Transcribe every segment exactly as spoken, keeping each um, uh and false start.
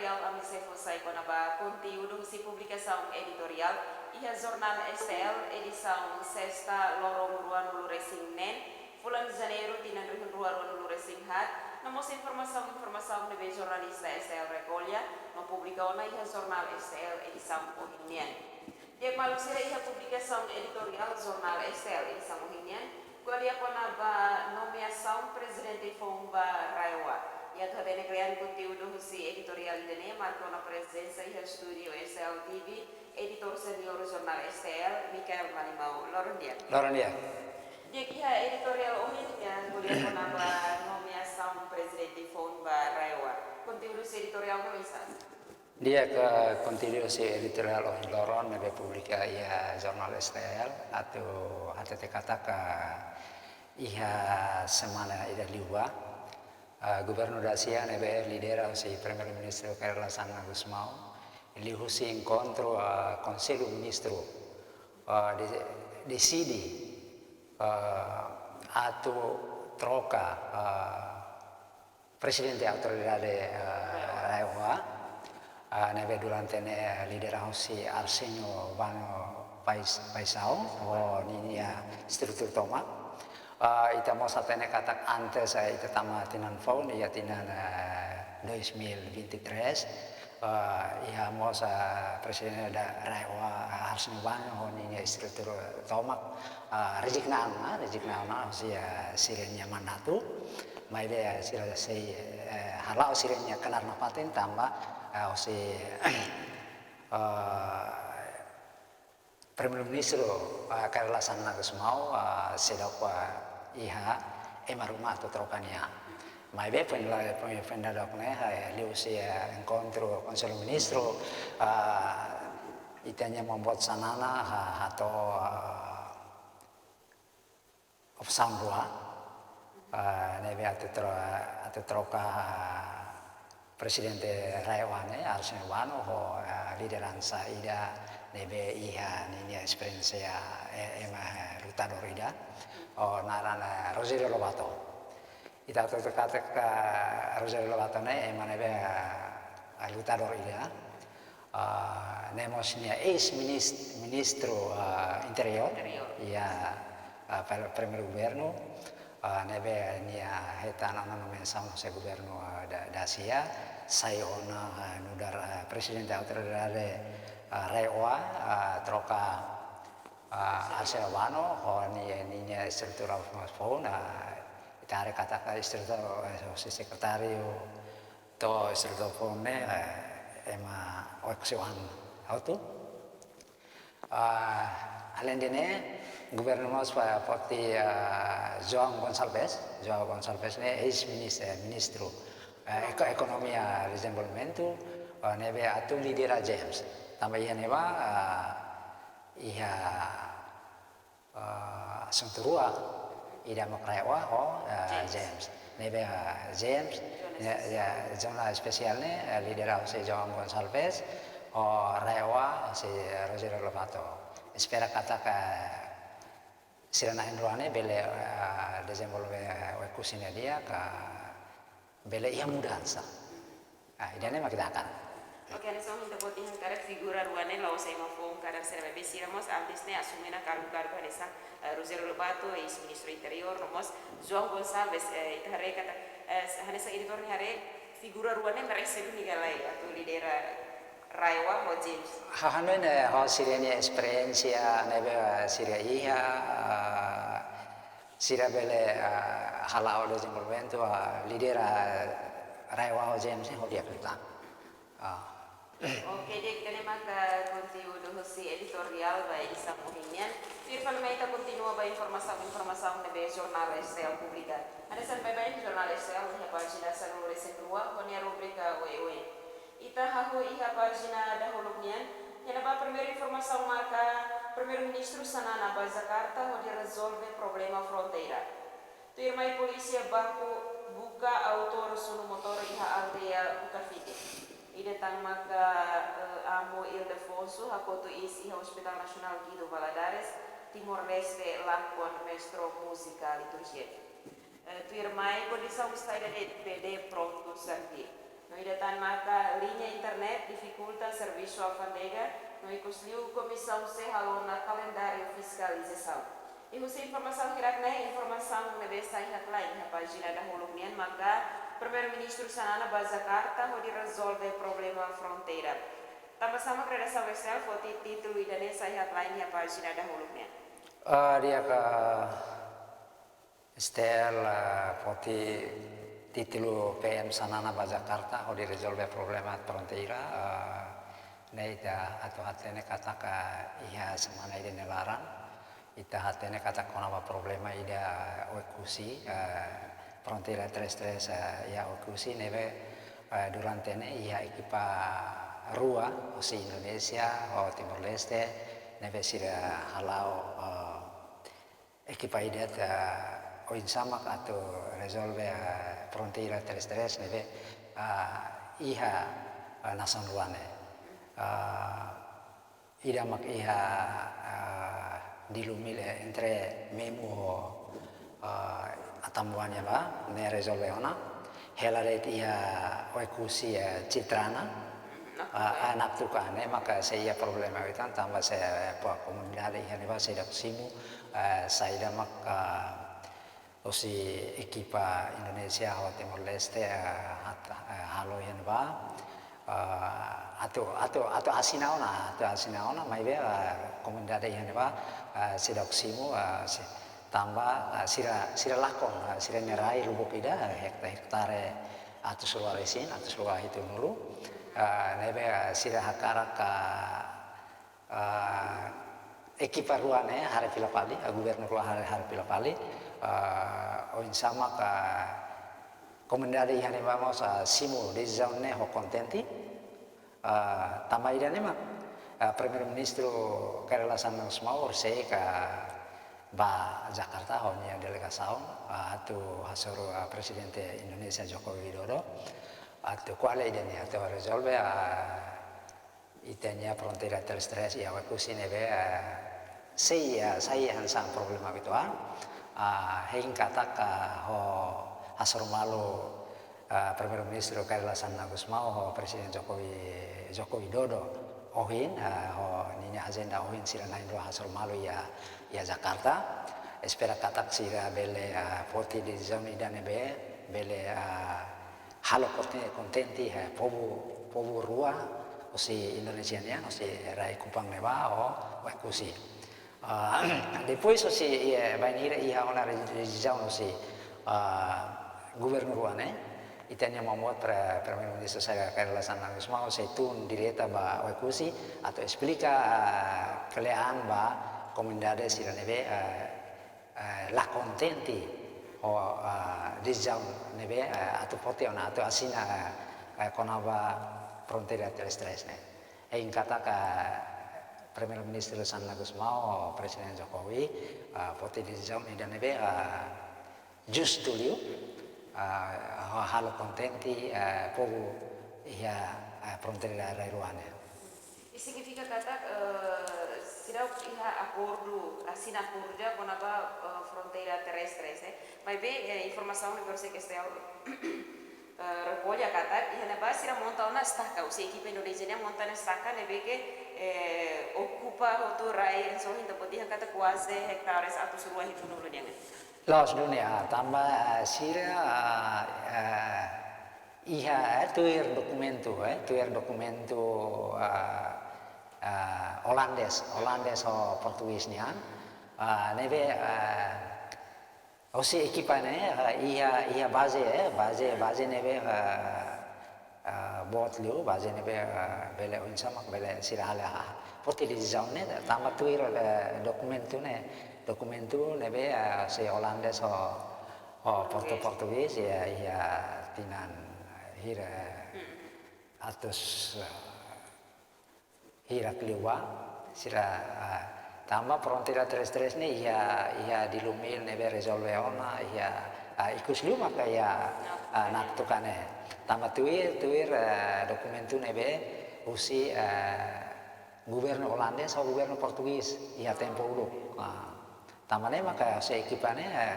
Ami sei fó sai kona-ba konteúdu husi publikasaun editoriál iha Jornál S T L edisaun sesta loron ruanulu resin neen, fulan Janeiru tinan rihun rua ruanulu resin haat, no mós informasaun-informasaun ne'ebé jornalista S T L rekolla no publika ona iha Jornál S T L edisaun ohin nian. Di'ak maluk sira, iha publikasaun editoriál Jornál S T L edisaun ohin nian ko'alia kona-ba nomeasaun prezidente foun ba RAEOA. Ita atu hatene kle'an konteúdu husi editoriál ida-ne'e, marka ona prezensa iha estúdiu S T L T V editór seniór Jornál S T L, Michael Malimau. Loron di'ak. Loron di'ak. Di'ak, iha editoriál ohin nian ko'alia kona-ba nomeasaun prezidente foun ba RAEOA. Konteúdu husi editoriál ne'e oinsá? Di'ak, konteúdu husi editoriál ohin loron ne'ebé publika iha Jornál S T L, atu hatete katak iha semana ida liubá, ah, governu dasia ne'ebé lidera husi Primeiru-Ministru Kay Rala Xanana Gusmão, liuhusi enkontru, ah, Konsellu Ministru, ah, de-, deside, ah, atu troka, ah, Prezidente Autoridade, ah, RAEOA, ah, ne'ebé durante ne'e lidera husi Arsénio Vano Pais-, Paixão, ho ninia estrutura tomak. Ah, ita mós hatene katak antes, eh, ita tama tinan foun, iha tinan, eh, dois mil vinte e três, ah, iha mós, ah, prezidente da RAEOA, Arsénio Vano, ho ninia estrutura tomak, ah, rezigna ona, ah, rezigna ona, husi, ah, sira-nia mandatu. Maibé sira sei, eh, hala'o sira-nia knaar nafatin tanba, eh, husi, eh, Primeiru-Ministru, eh, Kay Rala Xanana Gusmão, eh, seidauk, eh, iha ema ruma atu troka nia. Maibé foin la, foin, foin dadauk ne'e, eh, liuhusi, eh, enkontru Konsellu Ministru, eh, ita-nia maun boot Xanana, ha, hato'o, eh, opsaun rua, ah, ne'ebé atu tro-, atu troka, ah, prezidente RAEOA ne'e, Arsénio Vano, ho, ah, lideransa ida ne'ebé iha ninia esperiénsia, eh, ema, eh, lutadór ida, ho naran, eh, Rogério Lobato. Ita atu katak, ah, Rogério Lobato ne'e ema ne'ebé, ah, lutadór ida. Ah, ne'e mós nia eis-minis-, ministru, ah, interiór, Interiór. Iha, ah, per-, primeiru governu, ah, ne'ebé nia hetan ona nomeasaun husi governu, ah, da-, dasia, sai ona, ah, nu'udar, ah, prezidente autoridade, ah, RAEOA, ah, troka, ah, Arsénio Vano, ho ni-, ninia estrutura foun, ah, ita haree katak estrutura, eh, husi sekretáriu, to'o estrutura foun ne'e, eh, ema Oekusi-oan hotu. Ah, aleinde ne'e, governu mós fó, foti, ah, João Gonçalves, João Gonçalves ne'e eis-minis-, eh, ministru, eh, eko-, ekonomia dezenvolvimentu, ah, ne'ebé atu lidera JEMS. Tanba iha ne'ebá, ah, iha, ah, asuntu rua, ida mak RAEOA ho, ah, JEMS. JEMS. Ne'ebé, ah, JEMS, Zona ya, ya, Espesiál. Zona Espesiál ne'e, ah, lidera husi João Gonçalves, ho RAEOA husi, eh, Rogério Lobato. Espera katak sira na'in-rua ne'e bele, ah, dezenvolve, ah, Oekusi nia di'ak, bele iha mudansa. Ah, ida-ne'e mak ita hakarak. Oke, hanesan ohin ita-boot dehan karik figura rua ne'e la'ós ema foun, karik sira bebé sira mós antes ne'e asume ona kargu-kargu hanesan, eh, Rogério Lobato, eis-ministru interiór, no mós João Gonçalves, eh, ita haree katak, eh, hanesan editór nia haree, figura rua ne'e merese duni ka lae atu lidera RAEOA ho JEMS? Ha'u hanoin, eh, ho sira-nia esperiénsia ne'ebé sira iha, ah, sira bele, ah, hala'o dezenvolvimentu, ah, lidera RAEOA ho JEMS ho di'ak liután. Ah. Oke, di'ak, ida-ne'e maka konteúdu husi editoriál ba edisaun ohin nian. Tuir fali mai ita kontinua ba informasaun-informasaun ne'ebé Jornál S T L publika. Hanesan baibain Jornál S T L iha pájina sanulu-resin-rua, ho nia rubrika oioin. Ita hahú iha pájina dahuluk nian, iha ne'ebá primeiru informasaun maka Primeiru-Ministru Xanana ba Jakarta hodi rezolve problema fronteira. Tuirmai polísia baku buka autór sunu motór iha aldeia Bukafite. Ida tan maka, eh, Amu Ildefonso hakotu iis iha Hospital Nasionál Guido Valadares, Timor-Leste, lakon mestre múzika liturjia. Eh, tuirmai kondisaun saida de'it, P D prontu serví. No Ida tan maka liña internet difikulta servisu alfándega, no ikusliu Komisaun C halo ona kalendáriu fiskalizasaun. I husi informasaun hirak-ne'e, informasaun ne'ebé sai headline iha pájina dahuluk nian maka Primeiru-Ministru Xanana ba Jakarta hodi rezolve problema fronteira. Tanba saida mak redasaun S T L foti títulu ida-ne'e sai headline iha pájina dahuluk nian? Ah, di'ak, S T L, eh, foti títulu P M Xanana ba Jakarta hodi rezolve problema fronteira, eh, ne'e ita atu hatene katak, eh, iha semana ida-ne'e laran ita hatene katak kona-ba problema ida Oekusi, eh, fronteira tres tres, eh, iha Oekusi ne'ebé, eh, durante ne'e iha ekipa rua, husi Indonézia ho Timor-Leste, ne'ebé sira hala'o, eh, ekipa ida, eh, oinsá mak atu rezolve, eh, fronteira tres tres ne'ebé, eh, iha, eh, nasaun rua ne'e. Eh, ida mak iha, eh, dilumil, eh, entre Memu ho, eh, Atambua nian ba, ne'e rezolve ona. Hela de'it iha Oekusi, eh, Citrana. Ah, ah, Naktuka ne'e maka sei iha problema uitoan tanba sei, eh, ba komunidade iha ne'ebá seidauk simu, eh, saida mak, ah, husi ekipa Indonézia ho Timor-Leste, eh, hat-, eh, halo iha ne'ebá. Eh, atu, atu, atu asina ona, atu asina ona, maibé, eh, komunidade iha ne'ebá, eh, seidauk simu, eh, se-, tanba, eh, sira, sira lakon, eh, sira-nia rai lubuk ida, eh, hekta-, hektare atus rua resin, atus rua hitunulu. Eh, ne'ebé, eh, sira hakarak, eh, eh, ekipa rua ne'e haree fila fali, eh, governu rua haree, haree fila fali, eh, oinsá mak komunidade iha ne'ebá mós, eh, simu desizaun ne'e ho kontente. Eh, tanba ida-ne'e mak, eh, Primeiru-Ministru Kay Rala Xanana Gusmão horisehik ba Jakarta ho nia delegasaun, eh, atu hasoru, eh, Prezidente Indonézia Joko Widodo, atu ko'alia ida-ne'e atu rezolve, eh, ita-nia fronteira tres tres iha Oekusi ne'ebé, eh, sei, eh, sai hanesan problema uitoan, eh, hein katak, eh, ho hasoru malu, eh, Primeiru-Ministru Kay Rala Xanana Gusmão ho Prezidente Joko Wi-, Joko Widodo ohin, eh, ho ninia ajenda ohin sira na'in-rua hasoru malu iha, iha Jakarta. Espera katak sira bele, eh, foti desizaun ida ne'ebé bele, eh, halo konte-, kontente, eh, povu, povu rua, husi Indonézia nian, husi rai Kupang ne'ebá ho Oekusi. Ah, depois husi, eh, bainhira iha ona re-, desizaun husi, ah, governu rua ne'e, ita-nia maun boot pre-, Primeiru-Ministru sira Kay Rala Xanana Gusmão sei tun direta ba Oekusi atu esplika, ah, kle'an ba komunidade sira ne'ebé, eh, eh, la kontente ho, eh, desizaun ne'ebé, eh, atu foti ona atu asina, eh, kona-ba fronteira tres tres ne'e. Hein katak Primeiru-Ministru Xanana Gusmão ho Prezidente Jokowi, eh, foti desizaun ida ne'ebé, eh, justu liu, eh, ho halo kontente, eh, povu iha, eh, fronteira rai rua ne'e. I signifika katak, eh, seidauk iha akordu, asina akordu ida kona-ba, eh, fronteira terrestre, eh. Maibé, eh, informasaun ne'ebé horisehik S T L, eh, rekolla katak, iha ne'ebá sira monta ona estaka, husi ekipa Indonézia nian monta ona estaka ne'ebé ke, eh, okupa hotu rai, entaun ita pode dehan katak kuaze hektares atus rua hitunulu nian. Loos duni, ah, tanba, ah, sira, ah, ah, iha, eh, tuir dokumentu, eh, tuir dokumentu, ah, ah, Olandes, Olandes ho Portugés nian. Ah, ne'ebé, ah, hosi ekipa ne'e, ah, iha, iha baze, eh, baze, baze ne'ebé, ah, ah, boot liu, baze ne'ebé, ah, bele oinsá mak bele sira halo, ah, foti desizaun ne'e, tanba tuir, eh, dokumentu ne'e, dokumentu ne'ebé, ah, sei Olandes ho, ho Portu-, Portugés. Portugés, iha, iha tinan hira, atus, eh, hirak liubá, sira, ah, tanba fronteira terrestre ne'e iha, iha Dilumil ne'ebé rezolve ona, iha, ah, ikusliu maka iha, ah, Naktuka ne'e. Tanba tuir, tuir, eh, dokumentu ne'ebé husi, eh, governu Olandes ho governu Portugés iha tempu uluk. Ah, tanba ne'e maka husi ekipa ne'e, eh,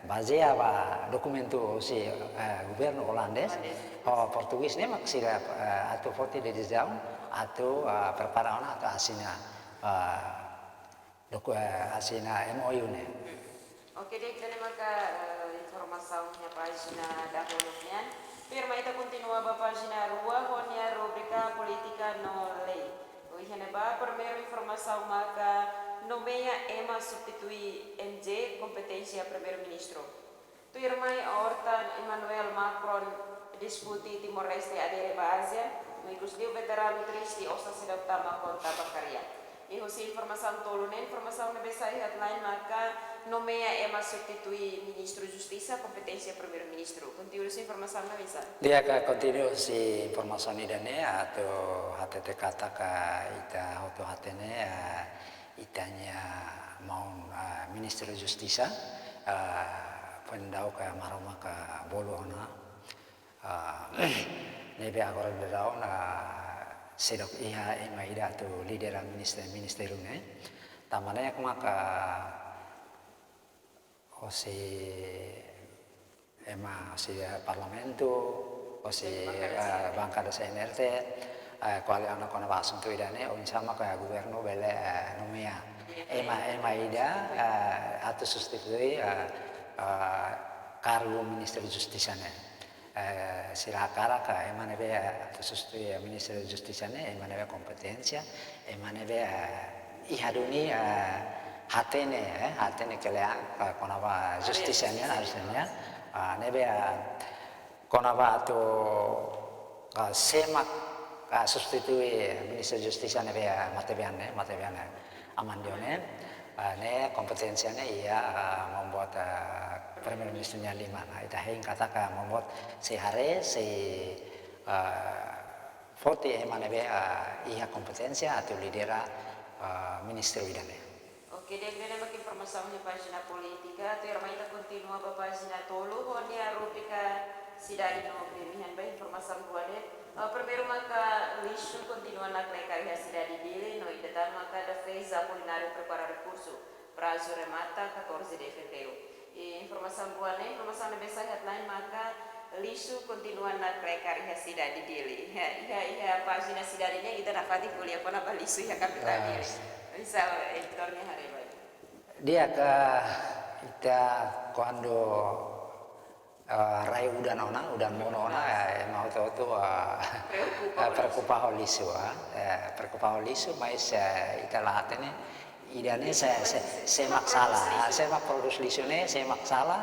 Bazeia ba dokumentu husi, eh, governu olandés, ho portugés ne'e mak sira, eh, atu foti desizaun, atu, eh, prepara ona atu asina, eh, doku-, eh, asina M O U ne'e. Oke, di'ak, ida-ne'e maka, eh, informasaun iha pájina dahuluk nian. Tuirmai ita kontinua ba pájina rua ho nia rubrika polítika no lei. Iha ne'ebá primeiru informasaun maka nomeia ema substitui M J kompeténsia Primeiru-Ministru. Tuirmai Horta Emmanuel Macron diskute Timor-Leste adere ba ASEAN, no ikusliu veteranu triste osan seidauk tama konta ba kria. I husi informasaun tolu ne'e, informasaun ne'ebé sai headline maka nomeia ema substitui Ministru Justisa kompeténsia Primeiru-Ministru. Konteúdu husi informasaun ne'e oinsá? Di'ak, konteúdu husi informasaun ida-ne'e atu hatete katak ita hotu hatene, eh, ita-nia maun, eh, Ministru Justisa, eh, foin daudauk Maromak bolu ona, eh, ne'ebé agora daudaun, eh, seidauk iha ema ida atu lidera minister-, ministériu ne'e. Tanba ne'e maka hosi ema hosi, eh, parlamentu, hosi, eh, bankada C N R T, eh, ko'alia ona kona-ba asuntu ida-ne'e, oinsá maka governu bele, eh, nomeia ema, ema ida, eh, atu substitui, eh, eh, kargu Ministru Justisa ne'e. Eh, sira hakarak ema ne'ebé, eh, atu substitui, eh, Ministru Justisa ne'e, ema ne'ebé kompeténsia, ema ne'ebé, eh, iha duni, eh, hatene, eh, hatene kle'an, eh, kona-ba justisa nian, justisa nian. Ah, ne'ebé, eh, kona-ba atu, eh, sé mak, eh, substitui Ministru Justisa ne'ebé, eh, matebian ne'e, matebian ne'e. Aman Dione, eh, ne'e kompeténsia ne'e iha, eh, membuat, eh, Primeiru-Ministru nia liman. Ita hein katak membuat sei haree, sei, eh, foti ema ne'ebé, eh, iha kompeténsia atu lidera, eh, ministériu ida-ne'e. Oke, di'ak, ida-ne'e mak informasaun iha pájina polítika, tuirmai ita kontinua ba pájina tolu, ho nia rubrika Sidade no Krime, iha ne'ebá informasaun rua de'it. Eh, primeiru maka lixu kontinua nakle'ar iha sidade Dili, no ida tan maka Defeza Apolinário prepara rekursu, prazu remata catorze de fevereiro. I informasaun rua ne'e, informasaun ne'ebé sai headline maka lixu kontinua nakle'ar iha sidade Dili. Iha, iha, iha pájina sidade ne'e ita nafatin ko'alia kona-ba lixu iha kapitál Dili. Oinsá editór nia haree ba? Di'ak, ita kuandu, eh, rai udan ona, udan monu ona, eh, ema hotu-hotu, eh, preokupa ho lixu, eh, preokupa ho lixu, mas, eh, ita la hatene ida-ne'e sé, sé, sé mak sala, sé mak prodús lixu ne'e, sé mak sala,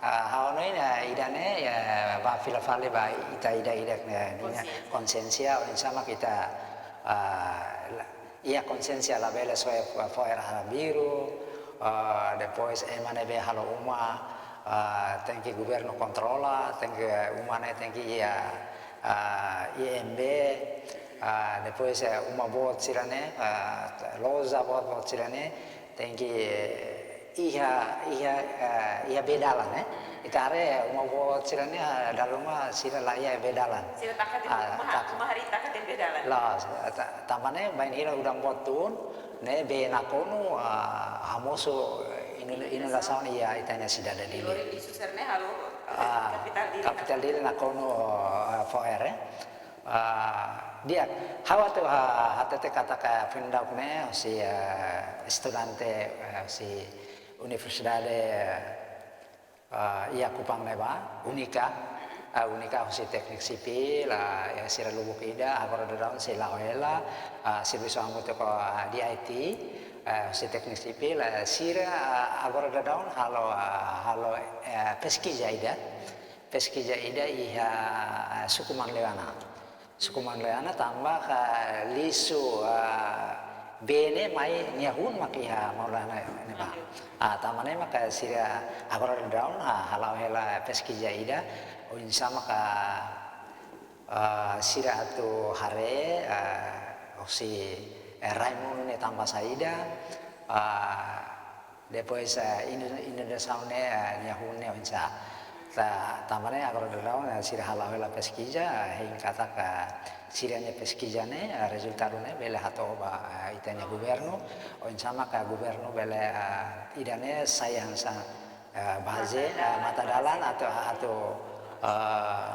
eh, ha'u hanoin, eh, ida-ne'e, eh, ba fila fali ba ita ida-idak ne'e, ninia konsiénsia, oinsá mak ita, eh, la, iha konsiénsia labele soe fo'er arbiru, ah, depois ema ne'ebé halo uma, ah, tenke governu kontrola, tenke uma ne'e tenke iha, ah, I M B, ah, depois, eh, uma boot sira-ne'e, ah, loja boot-boot sira-ne'e, tenke iha, iha, eh, iha bee dalan, eh. Ita haree uma boot sira-ne'e, eh, dala ruma sira la iha bee dalan. Sira taka tiha, ah, uma ha-, tak- uma harii taka tiha bee dalan. Loos, ta-, tanba ne'e bainhira udan boot tun, ne'e bee nakonu, ah, hamosu, eh, inun-, inundasaun iha ita-nia sidade Dili. Lori lixu sira-ne'e halo, ah, kapitál Dili kapitál Dili nakonu, ah, fo'er, eh. Ah, di'ak, ha'u atu ha-, hatete katak foin daudauk ne'e, husi, eh, estudante, eh, husi universidade, eh, iha Kupang ne'ebá, UNICA, eh, UNICA husi tékniku sipil, eh, iha sira lubuk ida, agora daudaun sei la'o hela, eh, servisu hamutuk ho, eh, D I T, eh, husi tékniku sipil, eh, sira, eh, agora daudaun halo, eh, halo, eh, peskiza ida, peskiza ida iha, eh, suku Manleuana. Suku Manleuana tanba ka lixu, ah, bee ne'e mai nia hun mak iha Manleuana ne'ebá. Ah, tanba ne'e maka sira agora daudaun, ah, hala'o hela peskiza ida, oinsá maka, ah, sira atu haree, ah, hosi, eh, rai monu ne'e tanba saida, ah, depois, eh, inun-, inundasaun ne'e, eh, nia hun ne'e oinsá. Ta-, tanba ne'e agora daudaun, eh, sira hala'o hela peskiza, eh, hein katak, eh, sira-nia peskiza ne'e, eh, rezultadu ne'e bele hato'o ba, eh, ita-nia governu, oinsá maka governu bele, eh, ida-ne'e sai hanesan, eh, baze, eh, mata-dalan atu, atu, eh,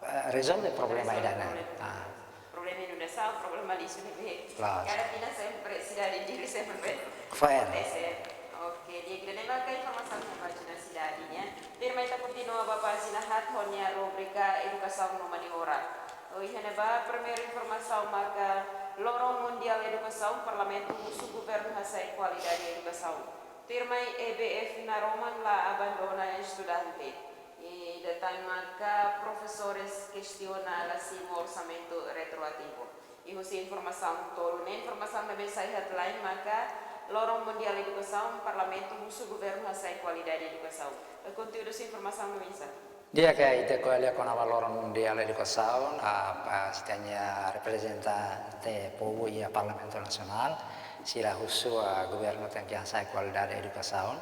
eh, rezolve problema ida-ne'e. Ah. Problema inundasaun, problema lixu ne'ebé. Klaru. Kada tinan sempre sidade Dili sempre. Fair. Akontese. Oke, di'ak, ida-ne'e maka informasaun ba pájina sidade nian. Tuirmai ita kontinua ba pájina haat ho nia rubrika Edukasaun no Mani-Oan. Iha ne'ebá primeiru informasaun maka Loron Mundiál Edukasaun, Parlamentu husu Governu hasa'e kualidade edukasaun. Tuirmai E B F naroman la abandona estudante. Ida tan maka profesores kestiona la simu orsamentu retroativu. I husi informasaun tolu ne'e, informasaun ne'ebé sai headline maka Loron Mundiál Edukasaun, Parlamentu husu Governu hasa'e kualidade edukasaun. Konteúdu husi informasaun ne'e oinsá? Di'ak, ita ko'alia kona-ba Loron Mundiál Edukasaun, ah, ah, sira-nia reprezentante povu iha Parlamentu Nasionál, sira husu, ah, governu tenke hasa'e kualidade edukasaun.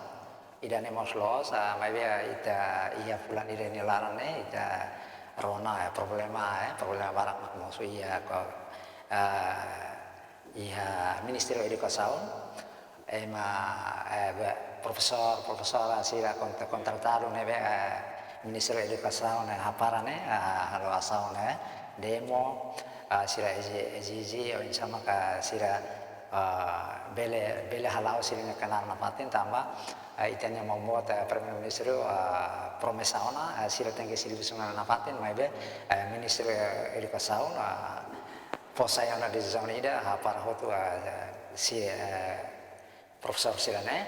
Ida-ne'e mós loos, ah, maibé ita iha fulan ida nia laran ne'e, ita rona, eh, problema, eh, problema barak mak mosu iha ko, ah, iha Ministériu Edukasaun, ema, eh, be, profesór, profesora sira kont-, kontratadu ne'ebé, eh, Ministériu Edukasaun, eh, hapara ne'e, eh, halo asaun ne'e, demo, eh, sira ezije, ezije, oinsá maka sira, eh, bele, bele hala'o sira-nia knaar nafatin tanba, eh, ita-nia maun-boot, eh, Primeiru-Ministru, eh, promesa ona, eh, sira tenke servisu nafatin, maibé, eh, Ministériu Edukasaun, eh, fó sai ona desizaun ida, hapara hotu, eh, si, eh, profesór sira-ne'e,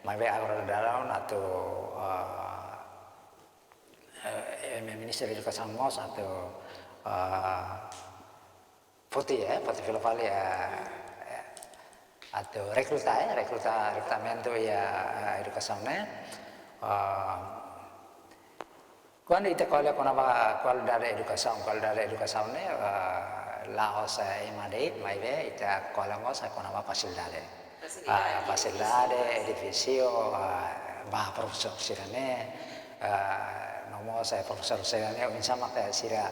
maibé agora daudaun atu, eh, eh, Ministériu Edukasaun mós atu, eh, foti, eh, foti fila fali, eh, eh, atu rekruta, eh, rekruta, rekrutamentu iha, eh, edukasaun ne'e. Eh, Kuandu ita ko'alia kona-ba kualidade edukasaun, kualidade edukasaun ne'e, eh, la'ós, eh, ema de'it, maibé ita ko'alia mós, eh, kona-ba fasilidade. Fasilidade. Ah, fasilidade, edifísiu, ah, ba profesór sira-ne'e, eh, no mós, eh, profesór sira-ne'e, oinsá maka sira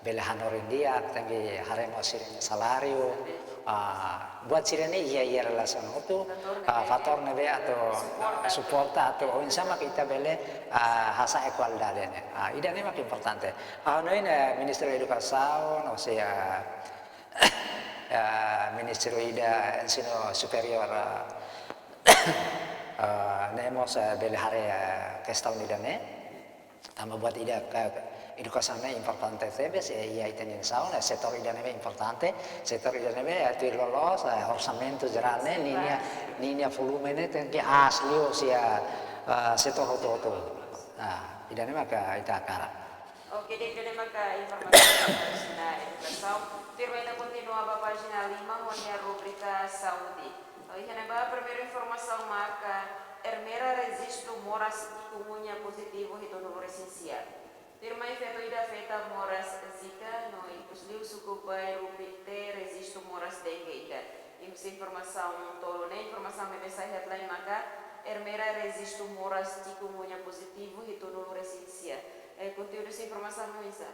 bele hanorin di'ak, tenke haree mós sira-nia saláriu, ah, buat sira-ne'e iha, iha relasaun hotu, ah, fatór ne'ebé atu suporta atu oinsá maka ita bele, ah, hasa'e kualidade ne'e. Ah, ida-ne'e mak importante. Ah, no ina Ministériu Edukasaun, ou seja, ah, ministériu ida ensinu superiór, ah, ah, ne'e mós, ah, bele haree, ah, kestaun ida-ne'e. Tanba buat ida ka edukasaun ne'e importante tebes, eh, iha ita-nia nasaun, eh, setór ida ne'ebé importante, setór ida ne'ebé, eh, tuir loloos, eh, orsamentu jerál ne'e, ninia, ninia volume ne'e tenke aas liu husi, eh, eh, setór hotu-hotu. Ah, ida-ne'e maka ita hakarak. Oke, di'ak, ida-ne'e maka informasaun ba pájina edukasaun. Tuirmai ita kontinua ba pájina lima, ho nia rubrika saúde. Iha ne'ebá primeiru informasaun maka Ermera rejistu moras chikungunya pozitivu hitunulu resin sia. Tuirmai feto ida afeta moras Zika no ikus liu suku Bairru Pité rejistu moras dengue ida. I husi informasaun tolu ne'e, informasaun ne'ebé sai headline maka Ermera rejistu moras chikungunya pozitivu hitunulu resin sia. Eh, konteúdu husi informasaun ne'e oinsá?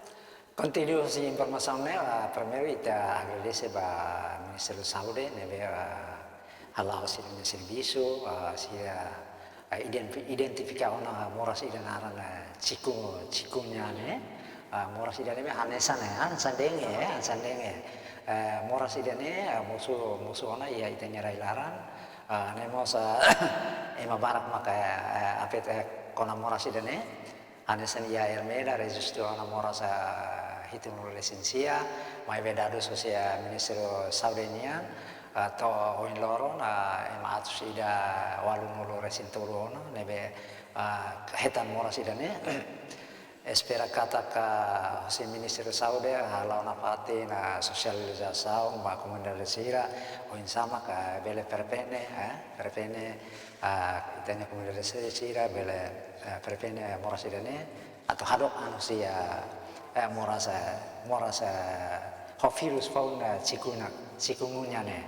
Konteúdu husi informasaun ne'e, ah, primeiru ita agradese ba Ministériu Saúde ne'ebé, ah, hala'o sira-nia servisu, ah, sira, ah, identi-, identifika ona moras ida naran, ah, chiku-, chikungunya ne'e. Ah, moras ida ne'ebé hanesan, eh, hanesan dengue, eh, hanesan dengue. Eh, moras ida ne'e, ah, mosu, mosu ona iha ita-nia rai-laran. Ah, ne'e mós, ah, ema barak maka, eh, afeta, eh, kona moras ida ne'e. Hanesan iha Ermera rejistu ona moras, ah, hitunulu resin sia, maibé dadus husi, ah, Ministériu Saúde nian, ah, to'o ohin loron, ah, ema atus ida ualunulu resin tolu ona ne'ebé, ah, hetan moras ida ne'e. Espera katak, ah, husi Ministériu Saúde hala'o nafatin, ah, sosializasaun ba komunidade sira, oinsá maka bele prevene, eh, prevene, ah, ita-nia komunidade sira bele, eh, prevene moras ida ne'e, atu hadook an husi, eh, eh, moras, eh, moras, eh, ho vírus foun, eh, chikungunya, chikungunya ne'e.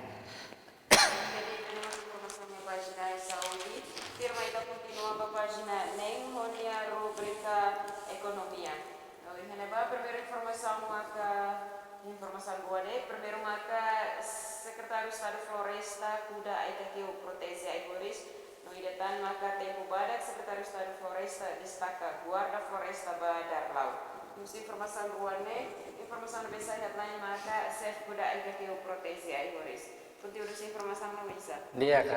Jadi, ida-ne'e mak informasaun iha pájina saúde. Tuirmai ita kontinua ba pájina neen ho nia rubrika ekonomia. Iha ne'ebá primeiru informasaun maka, informasaun rua de'it, primeiru maka Sekretáriu Estadu Floresta kuda ai-kakeu proteje ai-horis, No ida tan maka tempu badak Sekretáriu Estadu Floresta destaka guarda floresta ba dalan la'o. Husi informasaun rua ne'e, informasaun ne'ebé sai headline maka Xefe Kuda Ai Kakeu Proteje Ai-Horis. Konteúdu husi informasaun ne'e oinsá? Di'ak,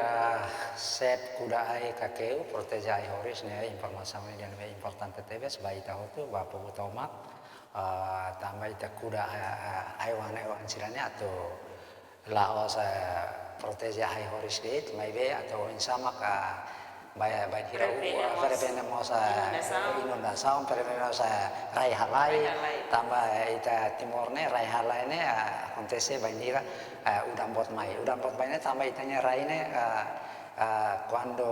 Xefe Kuda Ai Kakeu Proteje Ai-Horis ne'e informasaun ida ne'ebé importante tebes ba ita hotu, ba povu tomak. Ah, tanba ita kuda, ah, ah, haiwan, haiwan sira-ne'e atu la'ós, eh, proteje ai-horis de'it, maibé atu oinsá maka bainhira, prevene, ah, mós, prevene mós, ah, inundasaun, inundasaun, prevene mós, ah, rai-halai. Rai-halai. Tanba, eh, ita Timor ne'e, rai-halai ne'e, ah, akontese bainhira, eh, udan boot mai. Udan boot mai ne'e tanba ita-nia rai ne'e, ah, ah, kuandu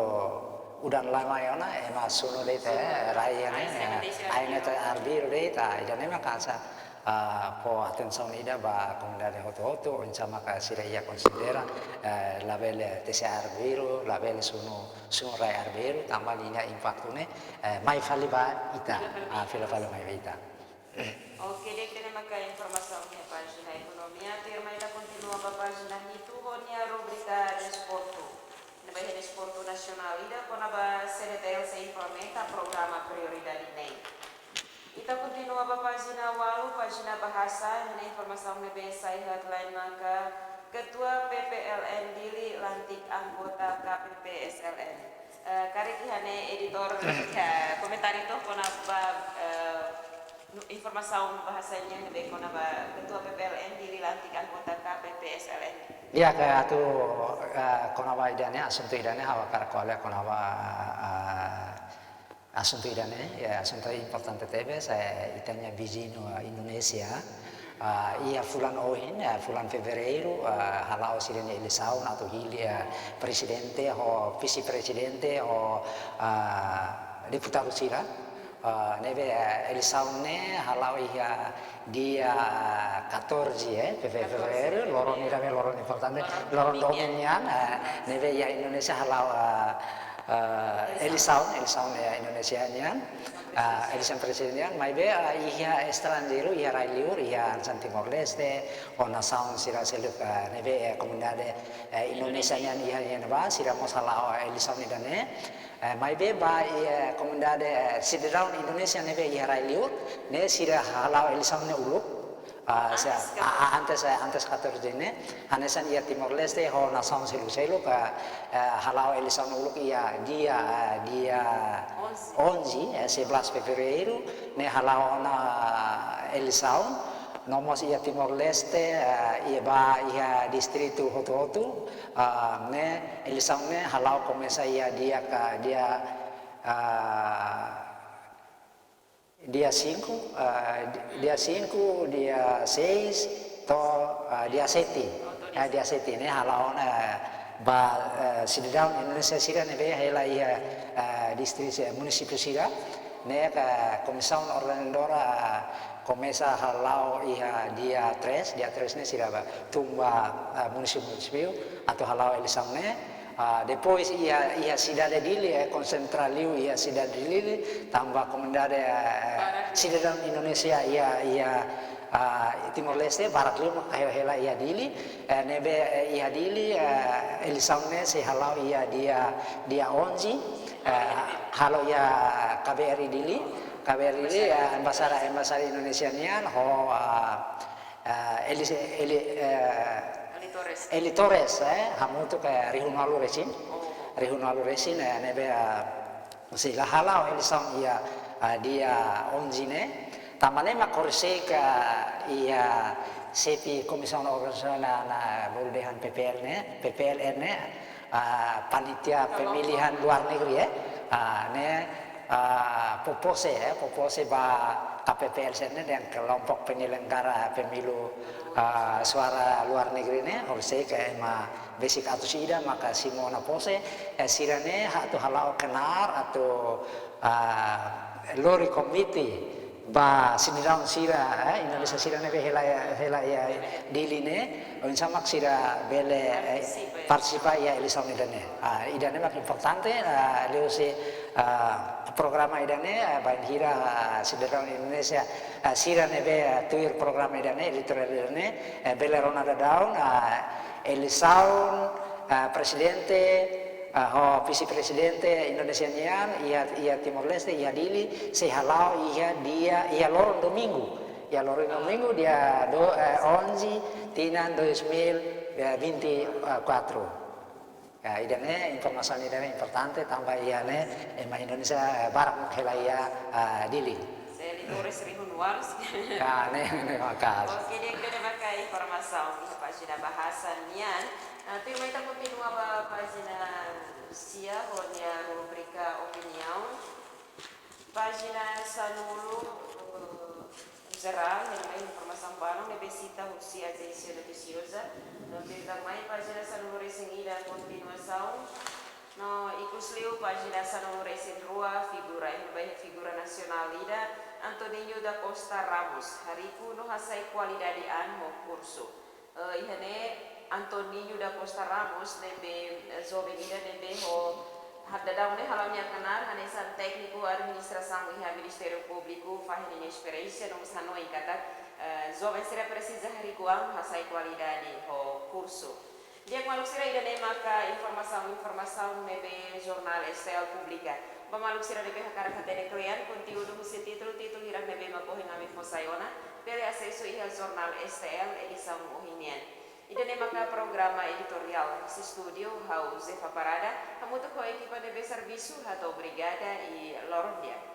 udan la mai ona, ema sunu de'it, eh, rai ne'e, eh, ai ne'e to'o arbiru de'it, ah, ida-ne'e maka hanesan, ah, fó atensaun ida ba komunidade hotu-hotu, oinsá maka sira iha konsidera, eh, labele tesi arbiru, labele sunu, sunu rai arbiru, tanba nia impaktu ne'e, eh, mai fali ba ita, ah, fila fali mai ba ita. Oke, di'ak, ida-ne'e maka informasaun iha pájina ekonomia, tuirmai ita kontinua ba pájina hitu ho nia rubrika desportu. Ne'ebé iha desportu nasionál ida kona-ba C D T L sei implementa programa prioridade neen. Ita kontinua ba pájina ualu, pájina bahasa, iha ne'e informasaun ne'ebé sai headline maka Ketua P P L N Dili lantik anggota K P P S L N. Eh, karik iha ne'e editór, eh, komentáriu to'o kona-ba, eh, nu-, informasaun bahasa nian ne'ebé kona-ba Ketua P P L N Dili lantik anggota K P P S L N. Ya, ke atu, eh, kona-ba ida-ne'e, asuntu ida-ne'e, ha'u hakarak ko'alia kona-ba, eh, asuntu ida-ne'e, ya, asuntu importante tebes, eh, ita-nia viziñu, eh, Indonézia. Ah, iha fulan ohin, eh, fulan Fevereiru, eh, hala'o sira-nia eleisaun atu hili, eh, prezidente ho vise-prezidente ho, ah, deputadu sira. Ah, ne'ebé, eh, eleisaun ne'e hala'o iha dia katorze, eh, Fe-, Fe-, Fevereiru, loron ida ne'ebé loron importante, loron domingu nian, eh, ne'ebé iha Indonézia hala'o, eh, eh, eleisaun, eleisaun, eh, Indonézia nian, eh, eleisaun prezidente nian, maibé, eh, iha estranjeiru, iha rai-liur, iha hanesan Timor-Leste, ho nasaun sira seluk, eh, ne'ebé, eh, komunidade, eh, Indonézia nian iha, iha ne'ebá, sira mós hala'o, eh, eleisaun ida-ne'e. Eh, maibé ba, eh, komunidade, eh, sidadaun Indonézia ne'ebé iha rai-liur, ne'e sira hala'o eleisaun ne'e uluk. Ah, antes, se-, a, a, antes, eh, antes katorze ne'e, hanesan iha Timor-Leste ho nasaun seluk-seluk, eh, eh, hala'o eleisaun uluk iha dia, eh, dia onze, eh, sebelas Fevereiru, ne'e hala'o ona eleisaun, no mós iha Timor-Leste, eh, iha ba iha distritu hotu-hotu, ah, ne'e eleisaun ne'e hala'o komesa iha dia ka, dia, ah, dia cinco, ah, di-, dia cinco, dia seis, to'o, ah, dia sete. Oh, to'o dia sete. Ah, dia sete ne'e hala'o ona, ah, ba, ah, sidadaun Indonézia sira ne'ebé hela iha, ah, distritu, eh, munisípiu sira, ne'e ka komisaun organizadora, ah, komesa hala'o iha dia três, dia três ne'e sira ba tun ba, ah, munisípiu, munisípiu, atu hala'o eleisaun ne'e. Ah, depois iha, iha sidade Dili, eh, konsentra liu iha sidade Dili, tanba komunidade, eh, sidadaun Indonézia iha, iha, ah, Timor-Leste, barak liu maka hela, hela iha Dili, eh, ne'ebé, eh, iha Dili, eh, eleisaun ne'e sei hala'o iha dia, dia onze, eh, hala'o iha K B R I Dili, K B R I Dili, eh, embaixada, embaixada Indonézia nian, ho, ah, eh, Eli, Eli, eh, Eli Torres. Eli Torres, eh, hamutuk rihun ualu resin. Oh. Rihun ualu resin, eh, ne'ebé, eh, sei la hala'o eleisaun iha, eh, dia onze ne'e. Tanba ne'e mak horiseik iha xefe komisaun organizadora ne'e, bolu dehan P P L ne'e, P P L N ne'e, ah, panitia pemilihan luar negeri, eh. Ah, ne'e, ah, fó pose, eh, fó pose ba K P P S L N ne'e dehan kelompok penyelenggara pemilu, ah, suara luar negeri ne'e, horiseik ema besik atus ida maka simu ona pose, eh, sira-ne'e atu hala'o knaar atu, ah, lori konvite ba sidadaun sira, eh, Indonézia sira ne'ebé hela, hela iha Dili ne'e, oinsá mak sira bele, eh, partisipa iha eleisaun ida-ne'e. Ah, ida-ne'e mak importante, ah, liuhusi, ah, programa ida-ne'e, ah, bainhira, ah, sidadaun Indonézia, ah, sira ne'ebé, ah, tuir programa ida-ne'e, editoriál ida-ne'e, eh, bele rona daudaun, ah, eleisaun, ah, prezidente, Ah, ho vise-prezidente Indonézia nian iha, iha Timor-Leste, iha Dili, sei hala'o iha dia, iha loron domingu. Iha loron domingu dia do, eh, onze, tinan dois mil vinte e quatro. Ya, ida-ne'e informasaun ida-ne'e importante tanba iha ne'e ema Indonézia, eh, barak mak hela iha, ah, Dili. Sei lima belas ribu dolar. Ya, ne'e, ne'e maka'as. Oke, di'ak, ida-ne'e maka informasaun iha pájina Bahasa nian. Ah, tuirmai ita kontinua ba pájina sia ho nia rubrika opiniaun. Pájina sanulu, eh, jerál, ne'e mai informasaun balun ne'ebé sita husi ajénsia notisioza. No tuirmai pájina sanulu-resin-ida kontinuasaun. No ikusliu pájina sanulu-resin-rua figura, iha ne'ebá iha figura nasionál ida, Antoninho da Costa Ramos, hariku no hasai kualidade an ho kursu. Eh, iha ne'e Antoninho da Costa Ramos ne'ebé, eh, joven ida ne'ebé ho, ha, daudaun ne'e hala'o nia knaar hanesan tékniku administrasaun iha Ministériu Públiku, fahe ninia esperiénsia no mós hanoin katak, eh, joven sira presiza hariku an hasai kualidade ho kursu. Di'ak maluk sira, ida-ne'e maka informasaun, informasaun ne'ebé jornál S T L publika. Ba maluk sira ne'ebé hakarak hatene kle'an konteúdu husi títulu-títulu hirak ne'ebé mak ohin ami fó sai ona, bele asesu iha jornál S T L edisaun ohin nian. Ida-ne'e maka programa editoriál, husi estúdiu ha'u Zefa Parada, hamutuk ho ekipa ne'ebé servisu hato'o obrigada i loron di'ak.